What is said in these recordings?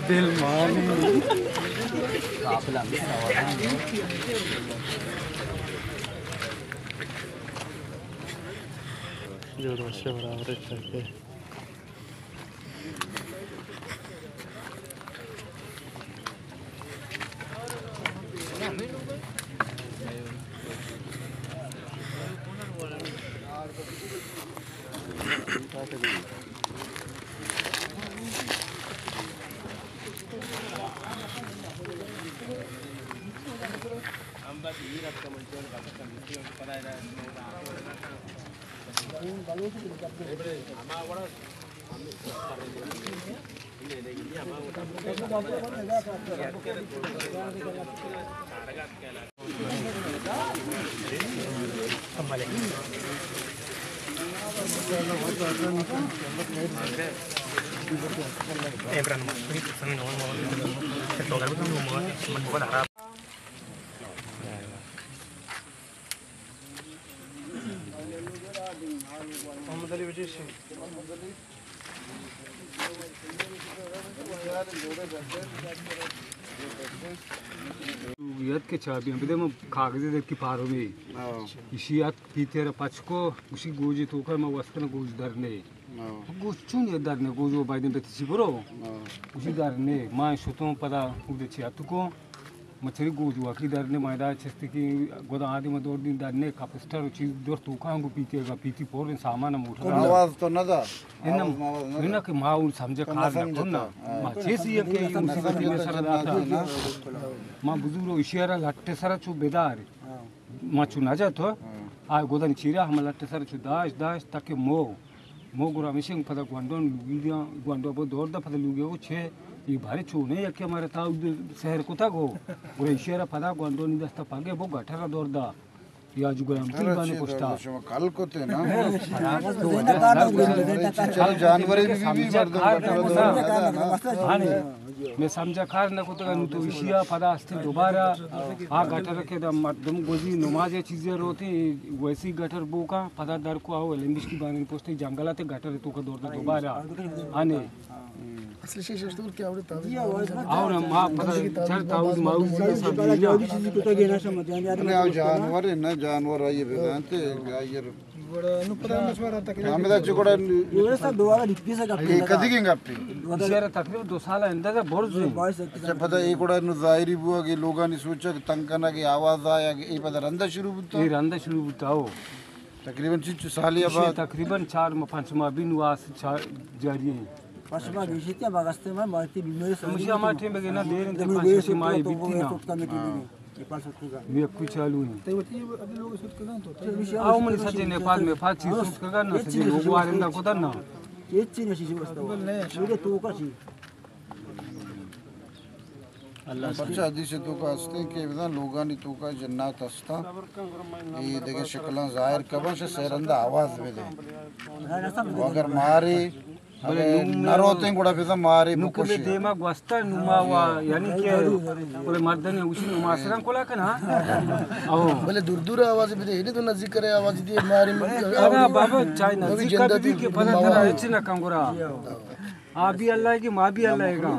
دل مانی. جو دوست برابر ہے. محمد علی وجیش. یاد کہ چابیاں بدے، من کاغذے در کی پارومی. ہاں. ایشی ات پیتے را پچ کو، گوشی گوجی توکا ما وستن گوج در نے. ہاں. گوج چون یہ در نے، گوج و بایدن بتی چی برو. ہاں. گوشی در نے، ما شتوں پدا اود چی اتکو. مچری گوج واکی در نے، ما دا چست کی گدا آدی ما دور دین در نے، کپسٹر و چیز دور توکا ہم گو پیتے گا، پیتی پور سامان موٹر. آواز تو نہ دا. انم، آواز ماواز نہ انہ دا. کہ ما اون سمجھے تو کار نہ نہ سمجھتا. کنا. ہاں. ما چیز یہ کہ نہ اون سمجھتا سمجھے میں سر نہ داتا. دا نا. ما بزرگ و اشیارا لٹے سر چو بیدار. ہاں. ما چو نہ جاتو. ہاں. آ گودن چیرا ہم لٹے سر چو داش داش تک مو. مو گرا مشن پدا گونڈون لوگی دیاں، گونڈو بو دور دا پدا لوگی کو چھ. یہ بھارے چونے یک ہمارے تا سحر کو تا گو. گرا اشیارا پدا گونڈونی دستا پاگے بو گٹر دور دا. یا جو گلام تیر بانے پشتا. شما کل کو تے نا. چل جانور بھی بھی مردم. ہاں نے. میں سمجھا کار نہ کو تو، تو اشیا پدا استے دوبارہ آ گٹر کے دا مردم گوزی نماز یا چیزیں روتے، ویسی گٹر بوکا پدا در کو آو لمبش کی بانے پشتے جنگلاتے گٹر تو کا دور دا دوبارہ. ہاں نے. اصل شیش اشتور کیا اوڑے تاویز. اور ما پتہ چل تاویز ماویز یہ سب نہیں نا. جانور ہے نا، جانور آئیے بزانتے. ہمیں دا چکوڑا یہ کدی گیں گپی. اشارہ تقریباً دو سال اندازہ برز ہے. اچھا، پتہ یہ کوڑا نو ظاہری بوا کہ لوگانی سوچا کہ تنگ کرنا کہ آواز آیا کہ یہ پتہ رندہ شروع بوتا. یہ رندہ شروع بوتا ہو. تقریباً چنچو سالے بعد؟ تقریباً چار ماہ، پنچ ماہ بھی نواس جاری ہیں. پنچ ماہ گیشی تھی، ہم اگست میں مارتی بیماری ساری ہمیشہ ہمارے ٹیم بگے نا، دیر انتے پنچ چھ ماہ بیتی نا. یہ کوئی چالو نہیں. آؤ من سجے نیپال میں پاچی سوچ کگا نا، سجے لوگ وارندہ کو نا. یہ چیز نہیں، تو کا چیز. پرچہ حدیث توکا ہستیں کہ بزاں لوگانی توکا جنات ہستاں، اے دگہ شکلاں ظاہر کباں، شہ سہ رندا آواز بدے. و اگر مارے، اگر نہ روتیں گڑا بزاں مارے نو کہ بکشے. دیما گوستا نو ما وا، یعنی کہ بلے مردن اوشی نو ما سران کلا کنا. او. بلے دور دور آواز بدے، ایڈی تو نزدیک کرے آواز دی مارے. اگا بابا چاہے نزدیک کا بھی کہ پتہ ترا ہچ نہ کنگرا. آ بھی اللہ ہے کہ ما بھی اللہ ہے گا.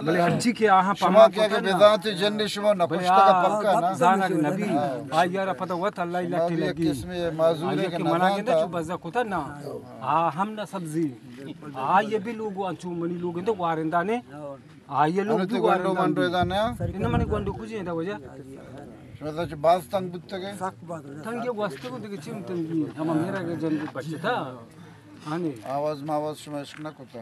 بلے ہرچی کہ آہاں شما پما کہ اگر بذات جن شما نہ پشتا کا پکا نا. زانا کہ نبی. آ یارا پتہ وت اللہ لٹے لگی. قسم معذور ہے کہ منا گندا چو بزا کتا نا. آ ہم نہ سبزی. آ یہ بھی لوگ انچو منی لوگ اندے وارندہ نے. آ یہ لوگ بھی وارندہ. ان منی گونڈو کجی دا وجہ. شما چہ باز تنگ بوتگے؟ تنگ یہ واسطے کو دیگه چیم تنگی. ہم میرا جن بچتا. ہاں. آواز ماواز شما عشق نہ کتا.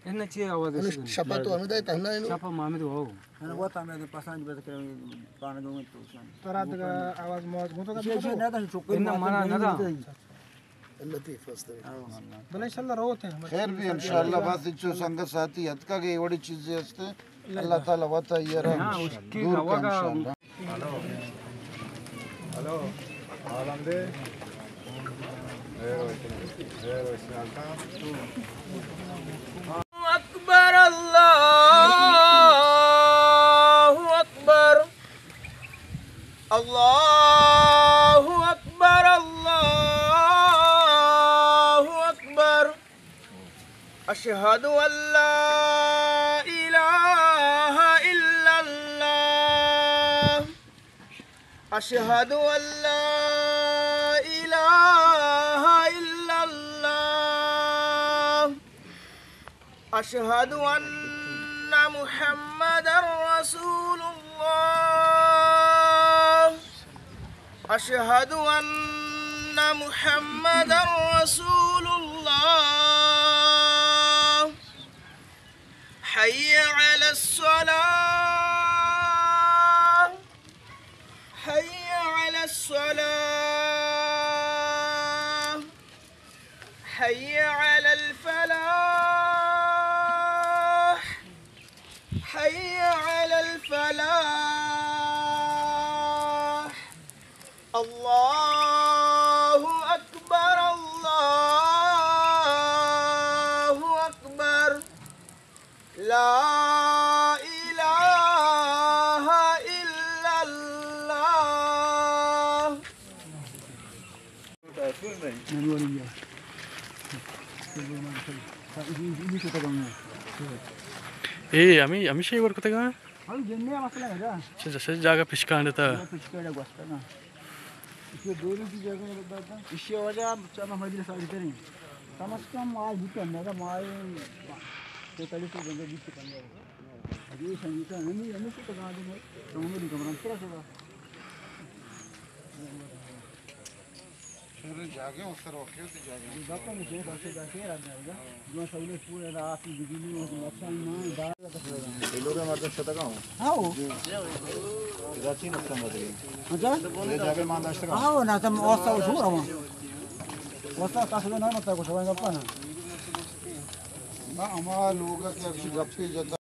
انہ چی آواز انہ اش؟ شپا تو ہمیں دے تہنا انو؟ شپا ما ہمیں دے ہو. انہ وقت ہمیں دے پسند بس کریں پانگوں تو. ترا دگہ آواز مواز گوتو کا؟ انہ منا نہ دا. بلے انشاءاللہ روت ہیں. خیر بھی انشاءاللہ، بس انچو سنگت ساتھی اتکا کہ وڑی چیزیں ہستے. اللہ تعالی وتا یہ رہا. ہاں، اس کی دور کا انشاءاللہ. ہلو. ہلو. عالم دے. اکبر، اللہ اکبر، اللہ اکبر، اللہ أشهد أن لا إله إلا الله. أشهد أن لا إله إلا الله. أشهد أن محمدا رسول الله. أشهد أن محمدا رسول الله. حي على الصلاة. حي على الصلاة. حي على الفلاح. حي على الفلاح. الله أكبر، الله أكبر. لا إله إلا الله. اے، ہمے، ہمیشہ اے گور کتگ اَنت؟ ہاں، جنیا مسئلہ ہے نا۔ اچھا، جیسے جاگہ پچکانڈتا۔ پچکانڈ گوستا نا۔ ایشی ءِ دو روچی جاگہ ءَ بدات ءَ۔ ایشی ءِ وجہ ءَ چہ ما مجلس ءَ آڑی تریں۔ کم از کم ما بوتیں، مئے ما تینتالیس بندہ بیت کنگ ءَ۔ اگہ اے سنگیت ءَ ہمے، ہمے سے تو گاڑی میں، تو ہمے کمرہ میں ترا سودا۔ شہر جاگہ ءَ سر وقت جاگہ ءَ۔ باپا نے جاگہ ءَ۔ اے لوگ مردم شتگا ہوں۔ ہاں، ہو۔ ادا چی نقصان بدلی؟ اچھا؟ اے جاگہ مان داشتگا؟ ہاں، نا تم اوسا شو رہا۔ اوسا تاسو نہ مت کو شوان گپا نا۔ نا، ہما لوگ کہ اکشی گپی جتا۔